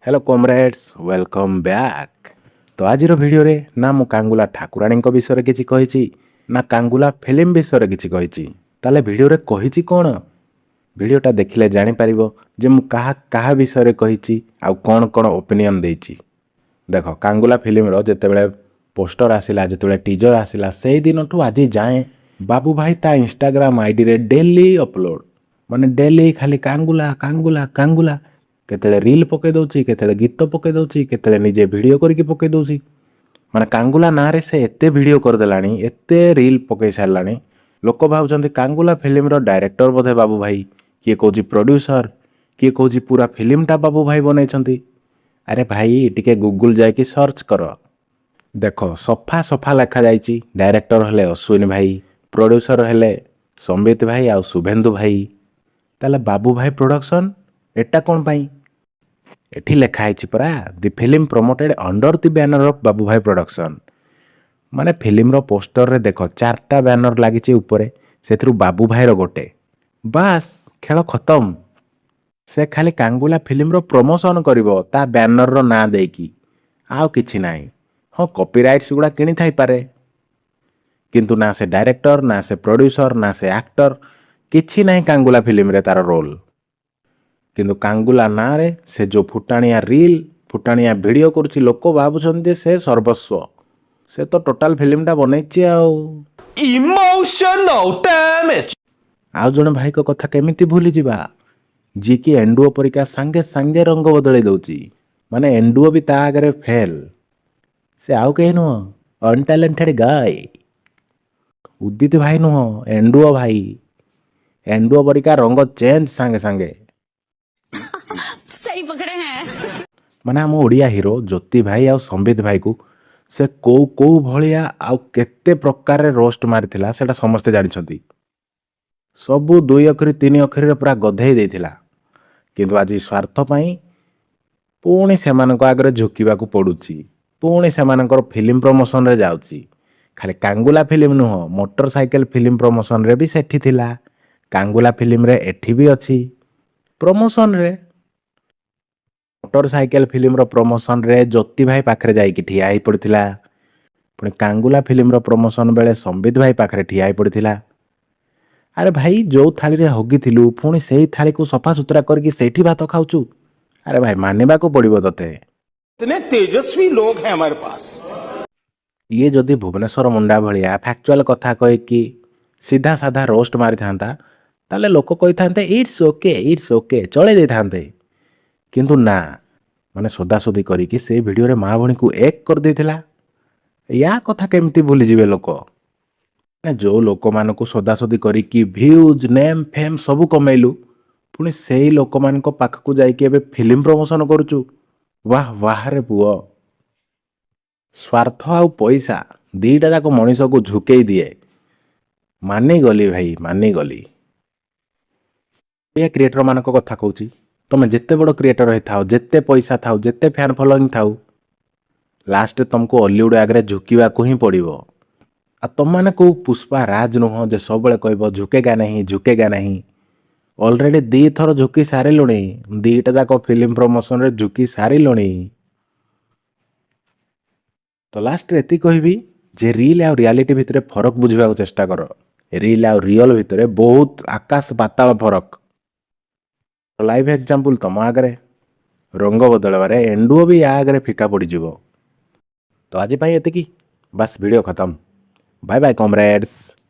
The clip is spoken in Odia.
Hello comrades, welcome back. ତ ଆଜିର ଭିଡ଼ିଓରେ ନା ମୁଁ କାଙ୍ଗୁଲା ଠାକୁରାଣୀଙ୍କ ବିଷୟରେ କିଛି କହିଛି, ନା କାଙ୍ଗୁଲା ଫିଲ୍ମ ବିଷୟରେ କିଛି କହିଛି। ତାହେଲେ ଭିଡ଼ିଓରେ କହିଛି କ'ଣ? ଭିଡ଼ିଓଟା ଦେଖିଲେ ଜାଣିପାରିବ ଯେ ମୁଁ କାହା କାହା ବିଷୟରେ କହିଛି ଆଉ କ'ଣ କ'ଣ ଓପିନିଅନ୍ ଦେଇଛି। ଦେଖ, କାଙ୍ଗୁଲା ଫିଲ୍ମର ଯେତେବେଳେ ପୋଷ୍ଟର ଆସିଲା, ଯେତେବେଳେ ଟିଜର ଆସିଲା, ସେଇ ଦିନଠୁ ଆଜି ଯାଏଁ ବାବୁ ଭାଇ ତା ଇନଷ୍ଟାଗ୍ରାମ ଆଇଡ଼ିରେ ଡେଲି ଅପଲୋଡ଼, ମାନେ ଡେଲି ଖାଲି କାଙ୍ଗୁଲା, କାଙ୍ଗୁଲା, କାଙ୍ଗୁଲା। କେତେବେଳେ ରିଲ୍ ପକାଇ ଦେଉଛି, କେତେବେଳେ ଗୀତ ପକାଇ ଦେଉଛି, କେତେବେଳେ ନିଜେ ଭିଡ଼ିଓ କରିକି ପକାଇ ଦେଉଛି। ମାନେ କାଙ୍ଗୁଲା ନାଁରେ ସେ ଏତେ ଭିଡ଼ିଓ କରିଦେଲାଣି, ଏତେ ରିଲ୍ ପକାଇ ସାରିଲାଣି, ଲୋକ ଭାବୁଛନ୍ତି କାଙ୍ଗୁଲା ଫିଲ୍ମର ଡାଇରେକ୍ଟର ବୋଧେ ବାବୁ ଭାଇ। କିଏ କହୁଛି ପ୍ରଡ୍ୟୁସର, କିଏ କହୁଛି ପୁରା ଫିଲ୍ମଟା ବାବୁ ଭାଇ ବନେଇଛନ୍ତି। ଆରେ ଭାଇ, ଟିକେ ଗୁଗୁଲ ଯାଇକି ସର୍ଚ୍ଚ କର। ଦେଖ, ସଫା ସଫା ଲେଖାଯାଇଛି, ଡାଇରେକ୍ଟର ହେଲେ ଅଶ୍ୱିନୀ ଭାଇ, ପ୍ରଡ୍ୟୁସର ହେଲେ ସମ୍ବିତ ଭାଇ ଆଉ ଶୁଭେନ୍ଦୁ ଭାଇ। ତାହେଲେ ବାବୁ ଭାଇ ପ୍ରଡକ୍ସନ୍ ଏଟା କ'ଣ ପାଇଁ? ଏଠି ଲେଖା ହେଇଛି ପରା, "The film promoted under the banner of Babu Bhai Production." ମାନେ ଫିଲ୍ମର ପୋଷ୍ଟରରେ ଦେଖ, ଚାରିଟା ବ୍ୟାନର ଲାଗିଛି ଉପରେ, ସେଥିରୁ ବାବୁ ଭାଇର ଗୋଟେ। ବାସ୍, ଖେଳ ଖତମ। ସେ ଖାଲି କାଙ୍ଗୁଲା ଫିଲ୍ମର ପ୍ରମୋସନ୍ କରିବ ତା ବ୍ୟାନରର ନାଁ ଦେଇକି, ଆଉ କିଛି ନାହିଁ। ହଁ, କପିରାଇଟ୍ସ ଗୁଡ଼ା କିଣିଥାଇପାରେ, କିନ୍ତୁ ନା ସେ ଡାଇରେକ୍ଟର, ନା ସେ ପ୍ରଡ୍ୟୁସର, ନା ସେ ଆକ୍ଟର, କିଛି ନାହିଁ କାଙ୍ଗୁଲା ଫିଲ୍ମରେ ତାର ରୋଲ୍। କିନ୍ତୁ କାଙ୍ଗୁଲା ନାଁରେ ସେ ଯେଉଁ ଫୁଟାଣିଆ ରିଲ୍, ଫୁଟାଣିଆ ଭିଡ଼ିଓ କରୁଛି, ଲୋକ ଭାବୁଛନ୍ତି ଯେ ସେ ସର୍ବସ୍ୱ, ସେ ତ ଟୋଟାଲ ଫିଲ୍ମଟା ବନେଇଛି ଆଉ। Emotional damage. ଆଉ ଜଣେ ଭାଇଙ୍କ କଥା କେମିତି ଭୁଲିଯିବା, ଯିଏକି ଏଣ୍ଡୁଅ ପରିକା ସାଙ୍ଗେ ସାଙ୍ଗେ ରଙ୍ଗ ବଦଳେଇ ଦେଉଛି। ମାନେ ଏଣ୍ଡୁଅ ବି ତା ଆଗରେ ଫେଲ୍। ସେ ଆଉ କେହି ନୁହଁ, ଅନଟ୍ୟାଲେଣ୍ଟେଡ୍ ଗାଏ ଉଦିତ ଭାଇ ନୁହଁ, ଏଣ୍ଡୁଅ ଭାଇ। ଏଣ୍ଡୁଅ ପରିକା ରଙ୍ଗ ଚେଞ୍ଜ ସାଙ୍ଗେ ସାଙ୍ଗେ। सही पकड़े हैं। ମାନେ ଆମ ଓଡ଼ିଆ ହିରୋ ଜ୍ୟୋତି ଭାଇ ଆଉ ସମ୍ବିତ ଭାଇକୁ ସେ କୋଉ କୋଉ ଭଳିଆ ଆଉ କେତେ ପ୍ରକାରରେ ରୋଷ୍ଟ ମାରିଥିଲା, ସେଇଟା ସମସ୍ତେ ଜାଣିଛନ୍ତି। ସବୁ ଦୁଇ ଅକ୍ଷରି ତିନି ଅକ୍ଷରରେ ପୁରା ଗଧେଇ ଦେଇଥିଲା। କିନ୍ତୁ ଆଜି ସ୍ୱାର୍ଥ ପାଇଁ ପୁଣି ସେମାନଙ୍କ ଆଗରେ ଝୁକିବାକୁ ପଡ଼ୁଛି, ପୁଣି ସେମାନଙ୍କର ଫିଲ୍ମ ପ୍ରମୋସନରେ ଯାଉଛି। ଖାଲି କାଙ୍ଗୁଲା ଫିଲ୍ମ ନୁହଁ, ମୋଟର ସାଇକେଲ ଫିଲ୍ମ ପ୍ରମୋସନରେ ବି ସେଠି ଥିଲା, କାଙ୍ଗୁଲା ଫିଲ୍ମରେ ଏଠି ବି ଅଛି ପ୍ରମୋସନରେ। ମୋଟର ସାଇକେଲ ଫିଲ୍ମର ପ୍ରମୋସନରେ ଜ୍ୟୋତି ଭାଇ ପାଖରେ ଯାଇକି ଠିଆ ହେଇ ପଡ଼ିଥିଲା। ପୁଣି କାଙ୍ଗୁଲା ଫିଲ୍ମର ପ୍ରମୋସନ ବେଳେ ସମ୍ବିତ ଭାଇ ପାଖରେ ଠିଆ ହେଇ ପଡ଼ିଥିଲା। ଆରେ ଭାଇ, ଯେଉଁ ଥାଳିରେ ହଗିଥିଲୁ, ପୁଣି ସେଇ ଥାଳିକୁ ସଫାସୁତୁରା କରିକି ସେଇଠି ଭାତ ଖାଉଛୁ। ଆରେ ଭାଇ, ମାନିବାକୁ ପଡ଼ିବ ତତେ। इतने तेजस्वी लोग हैं हमारे पास। ଇଏ ଯଦି ଭୁବନେଶ୍ୱର ମୁଣ୍ଡା ଭଳିଆ ଫ୍ୟାକ୍ଚୁଆଲ କଥା କହିକି ସିଧା ସାଧା ରୋଷ୍ଟ ମାରିଥାନ୍ତା, ତାହେଲେ ଲୋକ କହିଥାନ୍ତେ, "It's okay, it's okay", ଚଳେଇ ଦେଇଥାନ୍ତେ। କିନ୍ତୁ ନା, ମାନେ ସୋଦାସୋଦି କରିକି ସେ ଭିଡ଼ିଓରେ ମା ଭଉଣୀକୁ ଏକ କରିଦେଇଥିଲା। ୟା କଥା କେମିତି ଭୁଲିଯିବେ ଲୋକ? ମାନେ ଯେଉଁ ଲୋକମାନଙ୍କୁ ସୋଦାସୋଦି କରିକି ଭ୍ୟୁଜ୍, ନେମ୍ ଫେମ୍ ସବୁ କମେଇଲୁ, ପୁଣି ସେଇ ଲୋକମାନଙ୍କ ପାଖକୁ ଯାଇକି ଏବେ ଫିଲ୍ମ ପ୍ରମୋସନ୍ କରୁଛୁ। ୱାହ ୱାହରେ ପୁଅ! ସ୍ୱାର୍ଥ ଆଉ ପଇସା ଦୁଇଟା ଯାକ ମଣିଷକୁ ଝୁକେଇ ଦିଏ। ମାନିଗଲି ଭାଇ, ମାନିଗଲି। ଓଡ଼ିଆ କ୍ରିଏଟରମାନଙ୍କ କଥା କହୁଛି, ତମେ ଯେତେ ବଡ଼ କ୍ରିଏଟର ହେଇଥାଅ, ଯେତେ ପଇସା ଥାଉ, ଯେତେ ଫ୍ୟାନ୍ ଫଲୋଇଂ ଥାଉ, ଲାଷ୍ଟରେ ତମକୁ ଅଲିଉଡ଼ ଆଗରେ ଝୁକିବାକୁ ହିଁ ପଡ଼ିବ। ଆଉ ତମମାନେ କେଉଁ ପୁଷ୍ପା ରାଜ ନୁହଁ ଯେ ସବୁବେଳେ କହିବ, "झुकेगा नहीं, झुकेगा नहीं।" ଅଲରେଡ଼ି ଦୁଇଥର ଝୁକି ସାରିଲୁଣି, ଦୁଇଟା ଯାକ ଫିଲ୍ମ ପ୍ରମୋସନରେ ଝୁକି ସାରିଲୁଣି। ତ ଲାଷ୍ଟରେ ଏତିକି କହିବି ଯେ ରିଲ୍ ଆଉ ରିଆଲିଟି ଭିତରେ ଫରକ ବୁଝିବାକୁ ଚେଷ୍ଟା କର। ରିଲ୍ ଆଉ ରିଅଲ୍ ଭିତରେ ବହୁତ ଆକାଶ ପାତାଳ ଫରକ। ଲାଇଭ୍ ଏକ୍ଜାମ୍ପଲ୍ ତମ ଆଗରେ। ରଙ୍ଗ ବଦଳାଇବାରେ ଏଣ୍ଡୁଅ ବି ୟା ଆଗରେ ଫିକା ପଡ଼ିଯିବ। ତ ଆଜି ପାଇଁ ଏତିକି, ବାସ୍, ଭିଡ଼ିଓ ଖତମ। Bye bye, comrades.